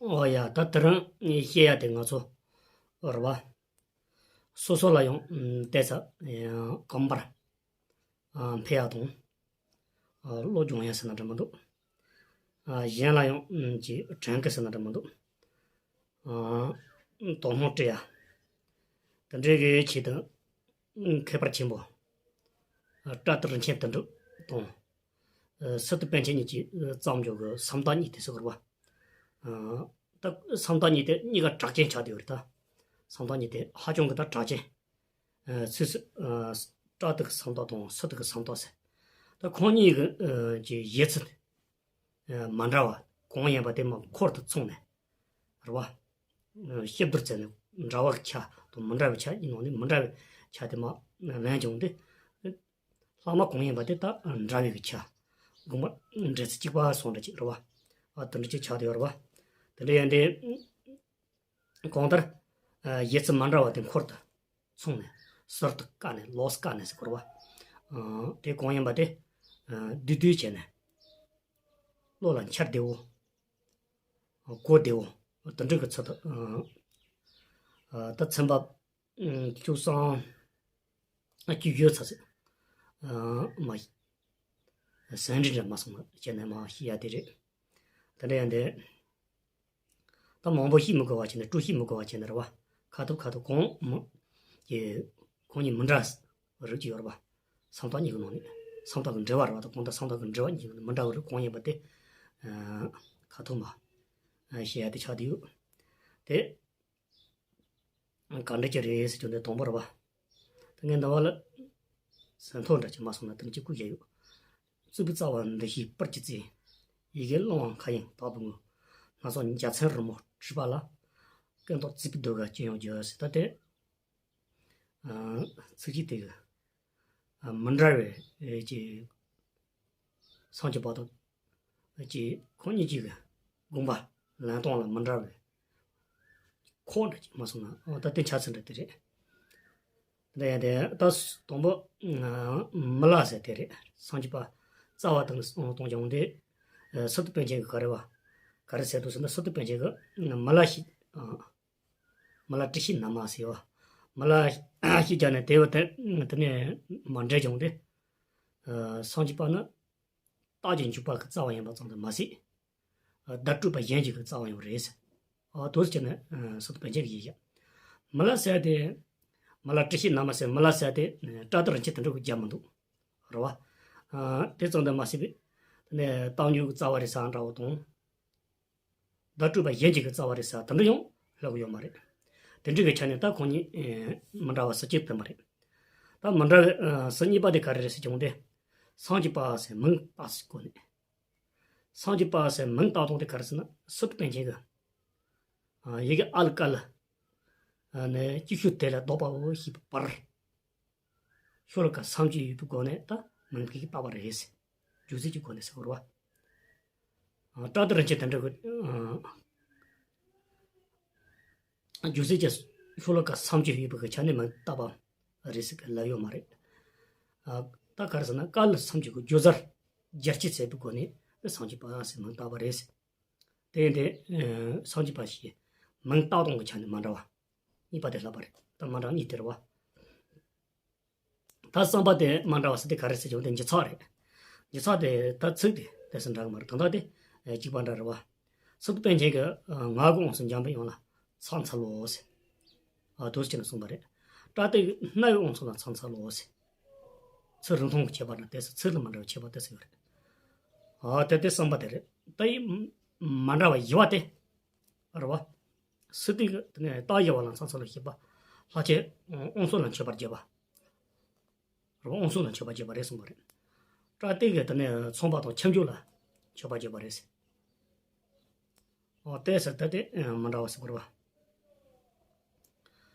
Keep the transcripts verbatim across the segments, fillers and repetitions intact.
ཨོ་ཡ། ད་དེ་རིང་བཤད་ཡ་དེ་ང་ཚོ་རེད་བ། སོ་སོ་ལ་ཡང་ཨམ་ཏོག་ཙམ་གོམས་པར་ཨ་འཕེལ་ཡ་དང་ཨ་བློ་སྦྱོང་ཡ་ཟེར་ན་འདྲ་མི་འདུག་ཨ་གཞན་ལ་ཡང་ཨམ་ཅིག་དྲན་གི་ཟེར་ན་འདྲ་མི་འདུག་ཨ་དོ་སྣང་སྤྲད་ཡ། དེ་འདྲའི་གི་ཆེད་དུ་ཨམ་མཁས་པ་ཆེན་པོ་ཨ་བཀྲ་ཏི་རིན་ཆེན་དོན་གྲུབ་དང་། ཨ་སི་ཏུ་པཎ་ཆེན་གཉིས་ཀྱིས་ཨ་བརྩམས་འཇོག་གི་བསམ་གཏན་གཉིས་ཏེ་ཟེར་བ་རེད་བ། ཨ་ད་བསམ་གཏན་གཉིས་ཏེ་གཉིས་ཀ་གྲགས་ཅན་ཆགས་བསྡད་ཡོད་རེད་ད། བསམ་གཏན་གཉིས་ཏེ་ཧ་ཅང་གི་ད་གྲགས་ཅན། ཨ་སུད་སི་ཨ་བཀྲ་ཏི་གི་བསམ་གཏན་དང་སི་ཏུ་གི་བསམ་གཏན་ཟེར། ད་ཁོང་གཉིས་ཀྱི་ཨ་གི་ཡི་ཚིག་ཨ་མ་འདྲ་བ་གང་ཡིན་པ་དེ་མར་འཁོར་དུ་ཚང་ནས་རེད་བ། ཨ་གཤིབ་བསྡུར་བྱས་ནས་འདྲ་བ་གི་ཆ་དང་མི་འདྲ་བའི་ཆ་ཡིན་ནོ་ནི་མི་འདྲ་བའི་ཆ་དེ་མར་ལེན་བྱུང་སྟེ། ལྷག་མ་གང་ཡིན་པ་དེ་དག་འདྲ་བའི་གི་ཆ། དགོངས་པ་འགྲེལ་ཚུལ་གཅིག་པ་སོང་འདྲ་ཅིག་རེད་བ། ཨ་དེ་འདྲ་ཅིག་ཆགས་བསྡད་ཡོད་རེད་བ། དེ་འདྲ་ཡིན་དུས་གང་ལྟར་ཨ་ཡི་ཚིག་མ་འདྲ་བ་དེ་འཁོར་དུ་ཚང་ནས་ཟུར་དུ་བཀག་ནས་ལོགས་སུ་བཀག་ནས་ཟེར་དགོས་རེད་བ། ཨ་དེ་གང་ཡིན་པ་དེ་ཨ་བསྡུས་བསྡུས་བྱས་ནས་བློ་ལ་འཆར་བདེ་བོ། གོ་བདེ་བོ། དེ་འདྲ་གི་ཚུལ་དུ་ཨ་ཨ་ད་ཚན་པ་ཨ་བཅུ་གསུམ་ཨ་བཅུ་བཞི་ཚ་ཚ་ཨ་མ་ཟན་རིན་ར་མ་སོང་ན་བྱས་ནས་མ་ཤི་ཡ་དེ་རེད། དེ་འདྲ་ཡང་དེ་ད་མང་པོ་ཤི་མི་དགོས་པ་བྱས་ནས་སྤྲོ་ཤི་མི་དགོས་པ་བྱས་ནས་རེད་བ། ཁ་ཐུབ་ཁ་ཐུབ་གང་མི་གི་གང་ཉིད་མི་འདྲ་རིགས་ཀྱི་ཡོད་རེད་བ། བསམ་སྟངས་གཉིས་ཀྱི་ནང་ནས་བསམ་སྟངས་ཀྱི་འབྲེལ་བ་རེད་བ། ད་གང་ལྟར་བསམ་སྟངས་ཀྱི་འབྲེལ་བ་གཉིས་ཀྱི་ནང་ནས་མི་འདྲ་བ་རིགས་གང་ཡིན་པ་དེ་ཨ་ཁ་ཐུབ་མ་ཨ་བཤད་ཡ་དེ་ཆགས་བསྡད་ཡོད་དེ། ག་འདྲ་ཅིག་རེད་ཟེར་རྒྱུ་འདི་དང་པོ་རེད་བ། ད་ངས་འདི་བ་ལ་ཟིན་ཐོ་འདྲ་ཅིག་མ་སོང་ན་དེ་འདྲ་ཅིག་བཀོད་བཞག་ཡོད། རྩིག་པའི་རྩ་བ་འདི་ཞིག་སྤར་གྱི་རྩེ། ཡི་གེ་ཀློང་བ་མཁའ་དབྱིངས་དག་པའི་ངོས། སྣ་ཚོགས་འཇའ་ཚོན་རི་མོ་བྲིས་པ་ལ། སྐུ་མདོག་རྩིག་པའི་ཟློས་གར་ཅི་ཡང་བརྗོད་ཟེར། ད་དེ་ཚིགས་བཅད་དེ་གི་མི་འདྲ་བའི་ཅིག་སངས་རྒྱས་པ་དང་། ཅེས་ཁོང་གཉིས་ཀྱི་དགོངས་པ་ལེན་སྟངས་ལ་མི་འདྲ་བའི་ཁོག་འདྲ་ཅིག་མ་སོང་ན། ཨོ་ད་དེ་ཆ་ཚང་འདྲ་དེ་རེད། འདི་ཡང་དེ་ད་དང་པོ་མི་ལ་ཟེར་དེ་རེད། སངས་རྒྱས་པ་རྩ་བ་དང་གཏོང་ཀྱང་དེ་སི་ཏུ་པཎ་ཆེན་གྱི་ག་རེ་བ། ག་རེ་ཟེར་འདུག་ཟེར་ན། སི་ཏུ་པཎ་ཆེན་གྱི་མི་ལ་ཞིག་མི་ལ་བཀྲ་ཤིས་ན་མ་ཟེར་བ། མི་ལ་ཞིག་ཀྱང་ནས་དེ་བ་དེ་དེ་ནས་མ་འདྲེས་ཀྱང་དེ། སངས་རྒྱས་པ་ནི་རྟགས་ཀྱི་འཇུག་པ་གི་རྩ་བ་ཡིན་པ་ཙམ་དུ་མ་ཟད། བརྡ་སྤྲོད་པ་གཞན་གྱི་གི་རྩ་བ་ཡང་རེད་ཟེར། ཨ་དོ་ཟེར་ནས་སི་ཏུ་པཎ་ཆེན་གྱི་ཡིན་ཡ། མི་ལ་ཟེར་དེ། མི་ལ་བཀྲ་ཤིས་ན་མ་ཟེར། མི་ལ་ཟེར་དེ་བཀྲ་ཏི་རིན་ཆེན་དེ་འདྲ་གི་རྒྱབ་མི་འདུག་རེད་བ། ཨ་དེ་ཙམ་དུ་མ་ཟད་པའི། དེ་ནས་རྟགས་འཇུག་གི་རྩ་བ་རེད་ཟེར་འདྲ་བོ་དང་། བརྡ་སྤྲོད་པ་གཞན་གྱི་གི་རྩ་བ་རེད་ཟེར་དེ་འདྲ་ཡང་ལབ་གི་ཡོད་མ་རེད། དེ་འདྲ་གི་ཆ་ནས་ད་ཁོང་གཉིས་མི་འདྲ་བ་ཟེར་གྱི་ཡོད་མ་རེད། ད་མི་འདྲ་བའི་ཟེར་གཉིས་པ་དེ་ག་རེ་རེད་ཟེར་བྱུང་སྟེ། སངས་རྒྱས་པ་ཟེར་མིང་བཏགས་སའི་སྒོ་ནས། སངས་རྒྱས་པ་ཟེར་མིང་བཏགས་སྟངས་དེ་ག་རེ་ཟེར་ན། སི་ཏུ་པཎ་ཆེན་གྱིས་ཡི་གེ་ཨ་ལ་ཀ་ལ་ནས་ཀྱི་ཤུ་དེ་ལ་ལྡོག་པའོ་ཞེས་པའི་བར། ཤོ་ལོ་ཀ་སུམ་ཅུ་ཡོད་པའི་སྒོ་ནས་ད་མིང་གི་བཏགས་པ་རེད་ཟེར། རྒྱུ་མཚན་གྱི་སྒོ་ནས་ཟེར་དགོས་རེད་བ། བཀྲ་ཏི་རིན་ཆེན་དེ་འདྲ་གི། རྒྱུ་མཚན་གྱི་ཤོ་ལོ་ཀ་སུམ་ཅུ་ཡོད་པའི་ཆ་ནས་མིང་བཏགས་པ་རེད་ཟེར་གི་ལབ་ཡོད་མ་རེད། ད་ག་རེ་ཟེར་ན། ཀ་ལ་སུམ་ཅུ་གི་བརྗོད་བྱར་སྦྱར་བྱེད་ཟེར་བའི་སྒོ་ནས་ད་སངས་རྒྱས་པ་ཟེར་མིང་བཏགས་པ་རེད་ཟེར། དེ་ཡིན་དུས་སངས་རྒྱས་པ་ཞེས་མིང་བཏགས་སྟངས་ཀྱི་ཆ་ནས་མ་འདྲ་བ་གཉིས་པ་དེ་ལབ་པ་རེད། ད་མ་འདྲ་གཉིས་དེ་རེད་བ། ད་གསུམ་པ་དེ་མ་འདྲ་བ་ཟེར་དེ་ག་རེ་ཟེར་བྱུང་དེ་འཇིག་ཚགས་རེད། འཇིག་ཚགས་དེ་ད་ཚིག་དེ་དེ་ཚོ་འདྲ་གི་མ་རེད། ད་ལྟ་དེ་གཅིག་པ་འདྲ་རེད་བ། སི་ཏུ་པཎ་ཆེན་གྱིས་ངག་གི་དབང་ཕྱུག་འཇམ་པའི་དབྱངས་ལ་ཕྱག་འཚལ་ལོ་ཟེར། ཨ་དོ་ཟེར་ནས་གསུངས་པ་རེད། བཀྲ་ཏི་གིས་རྣ་བའི་དབང་ཕྱུག་ལ་ཕྱག་འཚལ་ལོ་ཟེར། ཚིག་རིང་ཐུང་གི་ཁྱད་པར་དང་དེ་ཚོ་ཚིག་ལ་མ་འདྲ་བའི་ཁྱད་པར་དེ་ཚོ་ཡོད་རེད། ཨ་དེ་དེ་གསུམ་པ་དེ་རེད། ད་ཡི་མ་འདྲ་བ་བཞི་པ་དེ་རེད་བ། སི་ཏུ་གིས་དེ་ནས་རྟགས་བཞི་པ་ལ་ཕྱག་འཚལ་ལོ་ཞེས་པ། ལྷག་བཅས་དབང་ཕྱུག་ལ་མཆོད་པར་བརྗོད་པ། རང་དབང་ཕྱུག་ལ་མཆོད་པ་བརྗོད་པ་རེད་གསུངས་པ་རེད། བཀྲ་ཏི་གིས་དེ་ནས་ཚངས་པ་དང་ཁྱབ་འཇུག་ལ་མཆོད་པ་བརྗོད་པ་རེད་ཟེར། འོ་དེ་ཟེར་ད་དེ་མི་འདྲ་བ་ཟེར་དགོས་རེད་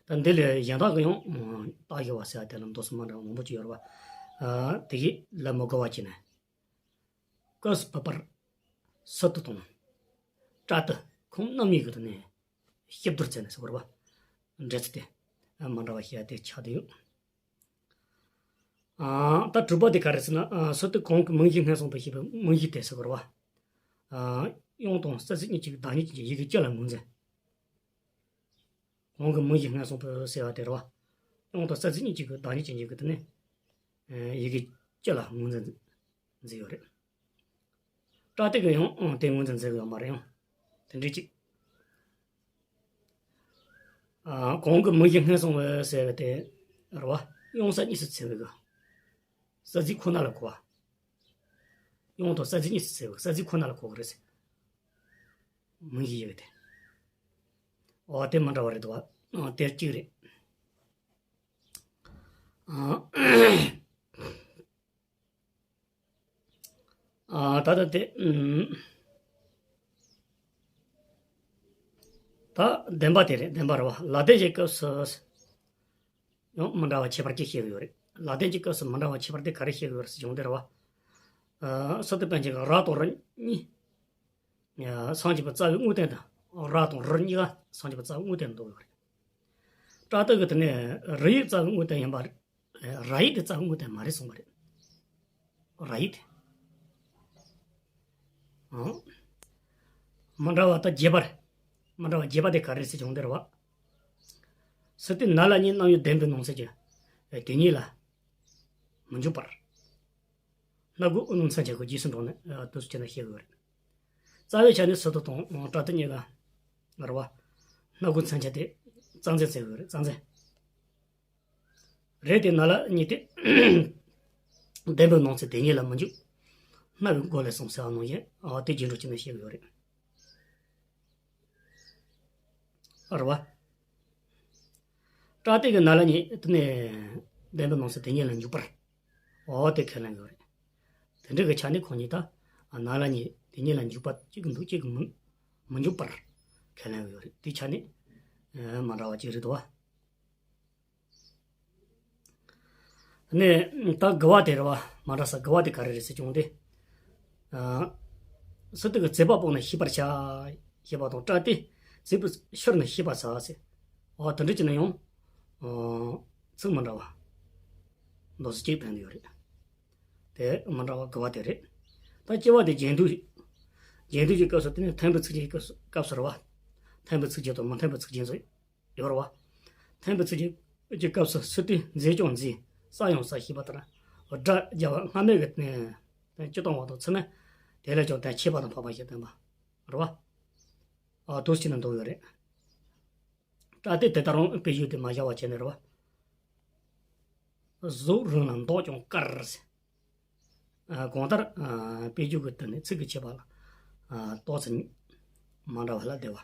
བ། ད་འདི་ལས་གཞན་དག་གི་ཡང་རྟགས་བཞི་པ་ཟེར་བ་དེ་ལ་མདོ་སུ་མ་འདྲ་བ་མང་པོ་ཅིག་ཡོད་རེད་བ། དེ་གི་ལ་མི་དགོས་པ་བྱས་ནས། སྐབས་སུ་བབ་པར་སི་ཏུ་དང་བཀྲ་ཏི་ཁོང་རྣམ་གཉིས་ཀྱི་ཐོག་ནས་གཤིབ་བསྡུར་བྱས་ནས་ཟེར་དགོས་རེད་བ། འགྲེལ་ཚུལ་དེ་མ་འདྲ་བ་ཞིག་དེ་ཆགས་བསྡད་ཡོད། ཨ་ད་དྲུག་པ་དེ་ག་རེ་ཟེར་ན། ཨ་སི་ཏུ་གང་གི་མིང་གཞི་སྔོན་སོང་དུ་བཤད་པའི་མིང་གཞི་དེ་ཟེར་དགོས་རེད་བ། ཨ་ དབྱངས་དང་རྩ་ཚིག་གཉིས་ཀྱི་བདག་ཉིད་ཅན་གྱི་ཡི་གེ་སྤྱི་ལ་ངོས་འཛིན། གོང་གི་མིང་གཞི་སྔོན་སོང་བུ་ཟེར་བ་དེ་རེད་བ། དབྱངས་དང་རྩ་ཚིག་གཉིས་ཀྱི་བདག་ཉིད་ཅན་གྱི་ཡི་གེ་དེ་ནི། ཡི་གེ་སྤྱི་ལ་ངོས་འཛིན་མཛད་ཡོད་རེད། སྐྲ་ཏི་གི་ཡང་དེ་ངོས་འཛིན་མཛད་ཡོད་མ་རེད། ཡང་དེ་འདྲའི་གཅིག་གོང་གི་མིང་གཞི་སྔོན་སོང་བུ་ཟེར་བ་དེ་རེད་བ། དབྱངས་གཉིས་སུ་ཕྱེ་བའི་གི་རྩ་ཚིག་ཁོ་ན་ལ་གོ་བ། དབྱངས་དང་རྩ་ཚིག་གཉིས་སུ་ཕྱེ་བའི་རྩ་ཚིག་ཁོ་ན་ལ་གོ་གི་རེད་ཟེར། མིང་གཞི་ཡོད་དེ། འོ་དེ་མི་འདྲ་བ་རེད་འདུག་བ། འོ་དེ་གཅིག་རེད། ཨ། ཨ། ད་ལྟ་དེ། ཨུམ། ད་བདེན་པ་དེ་རེད། བདེན་པ་རེད་བ། ལ་ལྡན་གྱི་སྐབས་སུ་ཡང་མི་འདྲ་བ་ཁྱད་པར་གྱིས་བཤད་ཀྱི་ཡོད་རེད། ལ་ལྡན་གྱི་སྐབས་སུ་མི་འདྲ་བ་ཁྱད་པར་དེ་ག་རེ་བཤད་ཀྱི་ཡོད་རེད་ཟེར་བྱུང་དེ་རེད་བ། ཨ། སི་ཏུ་པཎ་ཆེན་གྱིས་ར་དང་རི་གཉིས། སངས་རྒྱས་པའི་རྩ་བའི་དངོས་བསྟན་དང་། ར་དང་རི་གཉིས་ཀ་སངས་རྒྱས་པའི་རྩ་བའི་དངོས་བསྟན་འདུག་ཡོད་རེད། སྐྲ་ཏི་གིས་དེ་ནས་རི་ཡི་རྩ་བའི་དངོས་བསྟན་ཡིན་པ་རེད། ར་ཡི་དེ་རྩ་བའི་དངོས་བསྟན་མ་རེད་གསུངས་པ་རེད། ར་ཡི་དེ། ཨང་། མི་འདྲ་བ་ད་བརྒྱད་པ་རེད། མི་འདྲ་བ་བརྒྱད་པ་དེ་ག་རེ་རེད་ཟེར་བྱུང་དེ་རེད་བ། སི་ཏུ་ན་ལ་གཉིས་རྣམ་དབྱེ་བདེན་པའི་ནང་གསེས་ཀྱི་དེ་ཉིད་ལ་མི་འཇུག་པར། སྣ་སྒོ་ཨུ་ནུ་མཚོན་ཆ་གི་རྗེས་སུ་འགྲོ་ནས་དུས་སུ་བྱས་ན་བཤད་དགོས་རེད། རྩ་བའི་ཆ་ནས་སི་ཏུ་དང་སྐྲ་ཏི་གཉིས་ཀ་རེད་བ། སྣ་སྒོ་མཚོན་ཆ་དེ་རྩ་འཛིན་བྱེད་དགོས་རེད། རྩ་འཛིན། རེད་དེ་ན་ལ་གཉིས་དེ་བདེན་པའི་ནང་གསེས་དེ་ཉིད་ལ་མི་འཇུག་སྣ་བའི་སྒོ་ལས་གསུངས་ཟེར་བ་ནང་བཞིན། ཨ། དེ་རྗེས་འགྲོ་བྱས་ནས་བཤད་དགོས་རེད། རེད་བ། སྐྲ་ཏི་གིས་ན་ལ་གཉིས་དེ་ནས་བདེན་པའི་ནང་གསེས་དེ་ཉིད་ལ་འཇུག་པར། འོ་དེ་ཁས་ལེན་ཡོད་རེད། དེ་འདྲ་གི་ཆ་ནས་ཁོང་གཉིས་ད་ན་ལ་གཉིས་དེ་ཉིད་ལ་འཇུག་པ་གཅིག་གི་འདུག་གཅིག་གི་མི་མི་འཇུག་པར་ཁས་ལེན་ཡོད་རེད། དེ་ཆ་ནས་མི་འདྲ་བ་གཅིག་རེད་དོ། ནས་ད་དགུ་བ་དེ་རེད་བ། མ་འདྲ་ས་དགུ་བ་དེ་ག་རེ་རེད་ཟེར་བྱུང་སྟེ། ཨ། སི་ཏུ་གིས་བྱེད་པ་སྤངས་ནས་ཤེས་པར་བྱ། ཞེས་པ་དང་སྐྲ་ཏི་བྱེད་པའི་ཕྱིར་ནི་ཤེས་པར་བྱ་ཟེར། འོ་དེ་འདྲ་བྱས་ན་ཡང་། ཨ། ཚིག་མི་འདྲ་བ་འདུག་སེ་གཅིག་བསྟན་ཡོད་རེད། དེ་མི་འདྲ་བ་དགུ་བ་དེ་རེད། ད་བཅུ་བ་དེ་རྗེས་ཟློས། རྗེས་ཟློས་ཀྱི་སྐབས་སུ་དེ་ནི་མཐུན་པའི་ཚིག་རྗེས་ཀྱི་སྐབས་སུ་སྐབས་སུ་རེད་བ། མཐུན་པའི་ཚིག་རྗེས་དང་མི་མཐུན་པའི་ཚིག་རྗེས་སུ་ཡོད་རེད་བ། མཐུན་པའི་ཚིག་རྗེས་ཀྱི་སྐབས་སུ་སི་ཏུས་མཛེས་ཀྱང་མཛེས། སྲ་ཡང་སྲ་ཞེས་པ་ལྟར། སྒྲ་སྦྱར་བ་སྔ་མའི་གི་སྤྱི་བཏང་བ་དང་ཚུལ་མིན། དེ་ལས་ཀྱང་དོན་ཁྱད་པར་དང་འཕགས་པ་ཞེས་བསྟན་པ་རེད་བ། ཨ། དུས་གཅིག་ན་འདུག་ཡོད་རེད། སྐྲ་ཏི་དེ་ལྟར་རང་དཔེ་བརྗོད་དེ་མ་བྱ་བ་བྱས་ནས་རེད་བ། གཟུགས་རིང་ལ་མདོག་ཀྱང་དཀར་ཟེར། ཨ། གང་ལྟར། ཨ། དཔེ་བརྗོད་ཀྱི་དོན་ནི་ཚིག་གི་ཁྱད་པར་ལ། ཨ། ཏོག་ཙམ་མ་འདྲ་བ་ལ་བསྡད་པ།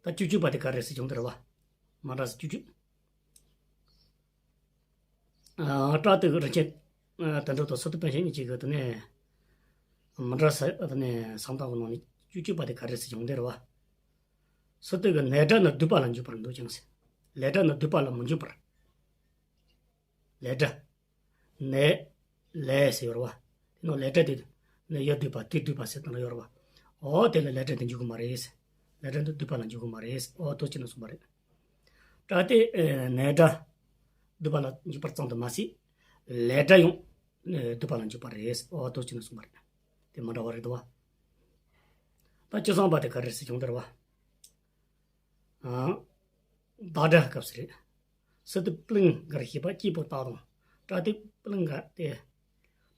ད་བཅུ་གཅིག་པ་དེ་ག་རེ་ཟེར་བྱུང་དེ་རེད་བ། མ་འདྲ་ས་བཅུ་གཅིག་ཨ། སྐྲ་ཏི་གི་རིན་ཆེན། ཨ། དོན་གྲུབ་དང་སི་ཏུ་པཎ་ཆེན་གཉིས་ཀྱི་གི་དེ་ནས་མི་འདྲ་ས་དེ་ནས་བསམ་སྟངས་ཀྱི་ནང་ནས་བཅུ་གཅིག་པ་དེ་ག་རེ་ཟེར་བྱུང་དེ་རེད་བ། སི་ཏུ་གིས་ནས་སྒྲ་ནི་སྡུད་པ་ལ་འཇུག་པར་འདོད་ཀྱང་ཟེར། ལས་སྒྲ་ནི་སྡུད་པ་ལ་མི་འཇུག་པར། ལས་སྒྲ། ནས། ལས་ཟེར་བ། དེ་ནང་ལས་སྒྲ་དེ་ནས་ཡོད་སྡུད་པ་དེ་སྡུད་པ་ཟེར་དང་ཡོད་རེད་བ། འོ་དེ་ལ་ལས་སྒྲ་དེ་འཇུག་གི་མ་རེད། ལས་སྒྲ་འདི་སྡུད་པ་ལ་འཇུག་གི་མ་རེད། འོ་དོ་ཅི་ན་གསུངས་པ་རེད། སྐྲ་ཏི་ནས་སྒྲ་སྡུད་པ་ལ་འཇུག་པར་ཙམ་དུ་མ་ཟད། ལས་སྒྲ་ཡང་སྡུད་པ་ལ་འཇུག་པ་རེད། འོ་དོ་ཅི་ན་གསུངས་པ་རེད། དེ་མ་འདྲ་བ་རེད་དོ། ད་བཅུ་གསུམ་པ་དེ་ག་རེ་ཟེར་བྱུང་དེ་རེད་བ། ཨ། བདག་སྒྲ་སྐབས་སུ་རེད། སི་ཏུ་པུ་ལིང་གར་ཞེས་པ་སྐྱེས་བུ་བདག་དང་། སྐྲ་ཏི་པུ་ལིང་ག་སྟེ།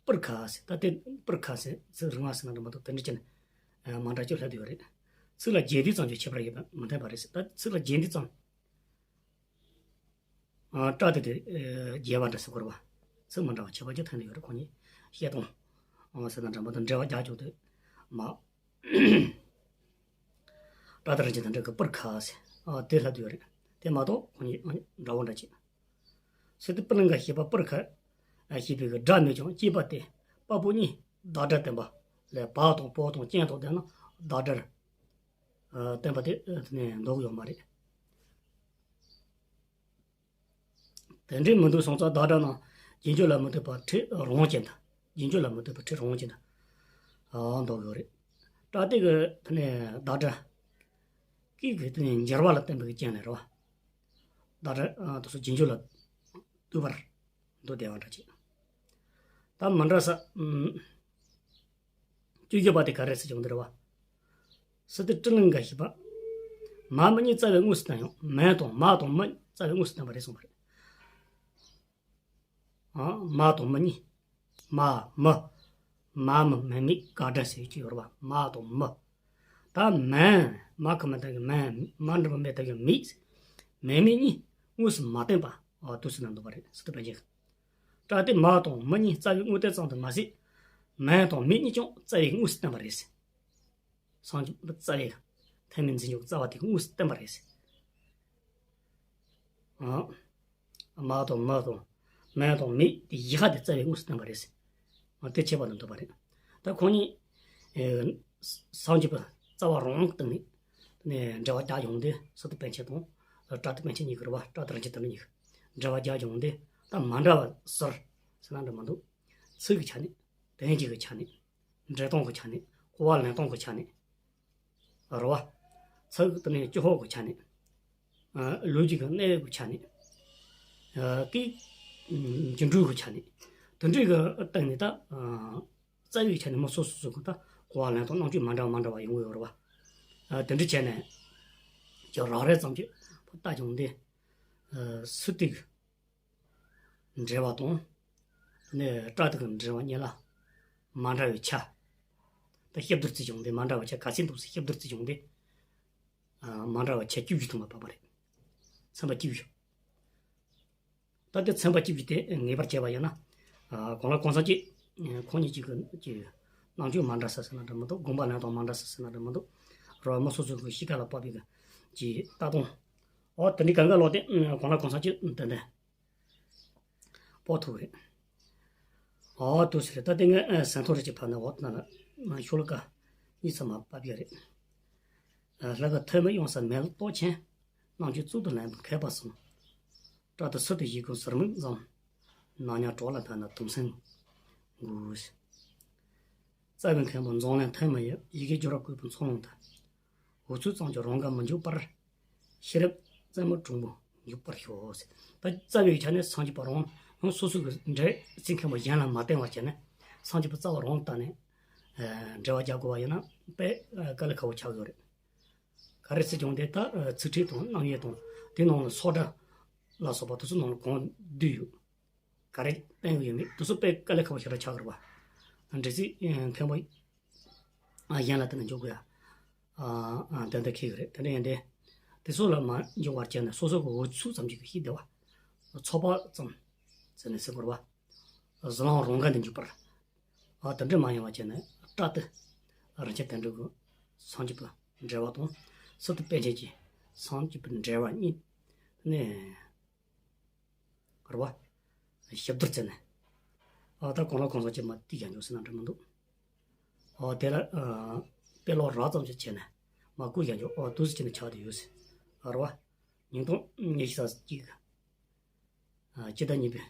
པུར་ཁ་ཟེར། ད་དེ་པུར་ཁ་ཟེར་ཚིག་རིང་བ་ཟེར་ན་འདྲ་མ་གཏོགས་དེ་འདྲ་ཅན། མ་འདྲ་ཅིག་སླེབས་ཡོད་རེད། ཚིག་ལ་རྒྱས་བསྡུས་ཙམ་གྱི་ཁྱད་པར་ཡོད་པ་མི་འཐད་པ་རེད་ཟེར། ད་ཚིག་ལ་རྒྱས་བསྡུས་ཙམ། ཨ། སྐྲ་ཏི་དེ་རྒྱས་པ་འདྲ་ཟེར་དགོས་རེད་བ། ཚིག་མི་འདྲ་བ་ཁྱད་པར་ཅིག་ཐོན་ནས་ཡོད་རེད། ཁོང་གཉིས་བཤད་སྟངས་ཟེར་ན་འདྲ་མ་གཏོགས་འགྲེལ་བ་རྒྱག་ཆོག་དེ་མ། སྐྲ་ཏི་རིན་ཆེན་དོན་གྲུབ་ཀྱིས་པུར་ཁ་ཟེར། ཨ། དེ་ལྷག་ཏུ་ཡོད་རེད། དེ་མ་གཏོགས་ཁོང་གཉིས་འདྲ་བོ་འདྲ་ཅིག་སི་ཏུ་པུ་ལིང་ག་ཞེས་པ་པུར་ཁ་ཞེས་པའི་གི་སྒྲ་མེད་ཀྱང་སྐྱེས་པ་སྟེ་པ་པོ་གཉིས་བདག་སྒྲ་བསྟན་པ་ལས་བག་དང་པོ་དང་རྐྱེན་དང་ལྡན་ན་བདག་སྒྲར་བསྟན་པ་དེ་ནས་འདོགས་ཡོད་མ་རེད། དེ་འདྲའི་མི་འདུག་སོང་ཙང་བདག་སྒྲ་རྣམས་རྗེས་འཇུག་ལ་མི་ལྟོས་པར་ཁྲིད་རང་ཅན་དང་། རྗེས་འཇུག་ལ་མི་ལྟོས་པར་ཁྲིད་རང་ཅན་དང་། ཨ། འདོགས་ཡོད་རེད། སྐྲ་ཏི་གི་དེ་ནས་བདག་སྒྲ། སྐད་ཀྱི་དེ་ནས་འགྱུར་བ་ལ་བརྟེན་པའི་རྐྱེན་ལས་རེད་བ། བདག་སྒྲ། ཨ། དེ་ཚོ་རྗེས་འཇུག་ལ་ལྟོས་པར་འདུག་བསྡད་པ་འདྲ་ཅིག་ད་མི་འདྲ་ས། ཨུམ། བཅུ་བཞི་པ་དེ་ག་རེ་ཟེར་གྱི་འདུག་རེད་བ། སི་ཏུ་ཀྲི་ལིང་ག་བཞི་པ། མ་མི་གཉིས་རྩ་བའི་དངོས་སུ་བསྟན་ཡང་མན་དང་མ་དང་མི་རྩ་བའི་དངོས་སུ་བསྟན་པ་རེད་གསུངས་པ་རེད། ཨ། མ་དང་མི་གཉིས། མ། མི། མ་མི་མེ་མེ་ག་སྒྲ་ཟེར་གྱི་ཡོད་རེད་བ། མ་དང་མི། ད་མན། མ་ཁ་མ་བཏགས་ཀྱི་མན། མ་འགྲེང་བུ་མེ་བཏགས་ཀྱི་མེ། མེ་མེ་གཉིས་དངོས་སུ་མ་བསྟན་པ། ཨ། དུས་སུ་ན་འདུག་པ་རེད། སི་ཏུ་པཎ་ཆེན་གྱིས། སྒྲ་དེ་མ་དང་མི་གཉིས་རྩ་བའི་དངོས་བསྟན་ཙམ་དུ་མ་ཟད། མན་དང་མེ་གཉིས་ཀྱང་རྩ་བའི་དངོས་སུ་བསྟན་པ་རེད། སངས་རྒྱས་པ་རྩ་བའི་ཐ་མལ་འཛིན་སྐྱོང་རྩ་བ་དེ་དངོས་སུ་བསྟན་པ་རེད། ཨ། མ་དང་མི་དང་མན་དང་མེ་དེ་བཞི་ཀ་དེ་རྩ་བའི་དངོས་སུ་བསྟན་པ་རེད། ཨ། དེ་ཁྱད་པར་དུ་འདུག་པ་རེད། ད་ཁོང་གཉིས། ཨེ། སངས་རྒྱས་པ་རྩ་བ་རང་དབང་གི་སྟེང་ནས་འགྲེལ་བ་རྒྱག་ཡོང་དུས་སི་ཏུ་པཎ་ཆེན་དང་། ཨ། པྲ་ཏི་པཎ་ཆེན་གཉིས་ཀྱི་རེད་བ། པྲ་ཏི་རིན་ཆེན་དེ་འདྲ་གཉིས་ཀྱིས་འགྲེལ་བ་རྒྱག་ཡོང་དུས་ད་མ་འདྲ་བ་ཟུར་ཟེར་ན་འདྲ་མི་འདུག་ཚིག་གི་ཆ་ནས། དོན་གཅིག་གི་ཆ་ནས། འགྲེལ་སྟངས་ཀྱི་ཆ་ནས། གོ་བ་ལེན་སྟངས་ཀྱི་ཆ་ནས། རེད་བ། ཚིག་དེ་ནས་སྤྱི་ཁོག་གི་ཆ་ནས། ཨ། ལོ་རྒྱུས་ཀྱི་གནས་བབ་ཀྱི་ཆ་ནས། ཨ། སྐད། འགྱུར་འགྲོས་ཀྱི་ཆ་ནས། དེ་འདྲའི་གི་སྟེང་ནས་ད། ཨ། རྩ་བའི་ཆ་ནས་མི་སོ་སོ་སོ་གི་ད་གོ་བ་ལེན་སྟངས་རྣམ་དཔྱོད་མ་འདྲ་བ་མ་འདྲ་བ་ཡོང་གི་ཡོད་རེད་བ། ཨ། དེ་འདྲ་བྱས་ནས་ཀྱི་རགས་རེ་ཙམ་གྱིས་ལྟ་ཡོང་དུས། ཨ། སི་ཏུ་གི་འགྲེལ་བ་དང་། དེ་ནས་པྲ་ཏི་གི་འགྲེལ་བ་གཉིས་ལ་མ་འདྲ་བའི་ཆ། ད་གཤིབ་བསྡུར་བརྩིས་བྱུང་སྟེ་མ་འདྲ་བའི་ཆ་ག་ཚོད་འདུག་ཟེར་གཤིབ་བསྡུར་བརྩིས་བྱུང་སྟེ། ཨ། མ་འདྲ་བའི་ཆ་བཅུ་བཞི་ཐོན་པ་བབས་པ་རེད། ཚན་པ་བཅུ་བཞི། ད་ལྟའི་ཚན་པ་བཅུ་བཞི་དེ་ངེས་པར་བྱས་པ་ཡིན་ན། ཨ། གོང་ལ་གོང་ས་མཆོག་ཁོང་ཉིད་ཀྱི་གི་རྣམ་དཔྱོད་མ་འདྲ་ས་ཟེར་ན་འདྲ་མི་འདུག་དགོངས་པ་ལེན་སྟངས་མ་འདྲ་ས་ཟེར་ན་འདྲ་མི་འདུག་རོ་མི་སོ་སོའི་གི་གཤིས་ཀ་ལ་དཔག་པའི་གི་ཀྱི་ལྟ་སྟངས། འོ་དེ་འདྲའི་གང་ག་ལོག་སྟེ་གོང་ལ་གོང་ས་མཆོག་ཏན་ཏན་དཔོག་ཐུབ་རེད། འོ་དུ་ཟེར། ད་དེ་ངས་ཟན་ཐོ་རེ་ཅིག་ཕབ་ནས་འོ་ན་ལ་ཤོ་ལོ་ཀ་གཉིས་ཙམ་མ་ཕབ་ཡ་རེད། ལྷ་ཁ་ཐོན་མི་གཡང་ས་མེ་ལོང་ཏོག་ཆེན། རྣམ་དཔྱོད་གཙུག་ཏུ་ལེན་པ་མཁས་པ་གསུམ། པྲ་ཏི་སི་ཏུ་ཡི་གུ་ཟུར་མིག་ཙམ། ནག་ཉ་གྲོགས་ལ་ཕན་ན་དུམ་སེང་དགོས། རྩ་བའི་མཁན་པོ་འཛམ་གླིང་ཐོན་མི་ཡི། ཡི་གེ་སྦྱོར་བ་བཀོད་པའི་མཚོ་ལུང་དུ། འུ་ཚོའི་གཙང་ཆུ་རང་ག་མི་འཇུག་པར། ཤེས་རབ་རྩེ་མོ་གྲུང་པོ་འཇུག་པར་ཤོག་ཟེར། ད་རྩ་བའི་ཆ་ནས་སངས་རྒྱས་པ་རང་ཡང་སོ་སོ་གི་འགྲེལ་ཚིག་མཁན་པོ་གཞན་ལ་མ་བསྟན་པ་བྱས་ནས་སངས་རྒྱས་པ་རྩ་བ་རང་བལྟས་ནས། ཨ། འགྲེལ་བ་རྒྱག་དགོས་པ་ཡིན་ན་དཔེ་དཀའ་ལས་ཁག་པོ་ཆགས་ཡོད་རེད། ག་རེ་ཟེར་ཀྱང་དེ་ལྟར་ཚིག་ཕྲད་དང་རྣམ་དབྱེ་དང་དེ་ནང་ལ་སོགས་སྒྲ་ལ་སོགས་པ་དེ་ཚོ་ནང་ལ་གང་འདུས་ཡོད། ག་རེ་བསྟན་གྱི་ཡོད་མེད་དེ་ཚོ་དཔེ་དཀའ་ལས་ཁག་པོ་ཞེ་དྲག་ཆགས་ཀྱི་རེད་བ། འགྲེལ་ཚིག་མཁན་པོ་གཞན་ལ་བསྟན་ནས་འཇོག་དགོས་ཡ། ཨ། ཨ། དེ་འདྲ་ཁེལ་གྱི་རེད། དེ་འདྲ་ཡིན་ཏེ། དེ་ཚོ་ལ་མ་འཇོག་པར་བྱས་ནས་སོ་སོ་གི་འུ་ཚུགས་ཙམ་ཅིག་གི་ཤེས་བདེ་བ། ཚོགས་པ་ཙམ་ཟེར་ནས་ཟེར་དགོས་རེད་བ། གཟི་ལམ་རང་ག་འདི་འཇུག་པར། ཨ། དེ་འདྲ་མ་ཡིན་པ་བྱས་ནས་པྲ་ཏི་རིན་ཆེན་དོན་གྲུབ་ཀྱི་སངས་རྒྱས་པའི་འགྲེལ་བ་དང་། སི་ཏུ་པཎ་ཆེན་གྱི་སངས་རྒྱས་པའི་འགྲེལ་བ་གཉིས་ནས། རེད་བ། ཞིབ་བསྡུར་བྱས་ནས། ཨ། ད་གོང་ལ་གོང་ས་མཆོག་མ་ཏིག་ཡང་འཇོག་ཟེར་ན་འགྲིག་མི་འདུག་ཨ། དེ་ལ། ཨ། དཔེ་ཀློག་རགས་ཙམ་ཞིག་བྱས་ནས་མ་བཀོད་ཡང་འཇོག་ཨ། དུས་སུ་བྱས་ནས་ཆགས་བསྡད་ཡོད་ཟེར། ཨ། རེད་བ། ཉིས་སྟོང་ཉི་ཤུ་རྩ་གཅིག་ཨ། སྤྱི་ཟླ་གཉིས་པའི་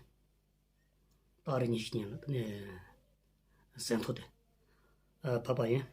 ཏ་རིག་ཉི་ཤུ་ཉིན་ལ་དེ་ནས་ཟན་ཐོ་དེ། ཨ། ཕབ་པ་ཡིན།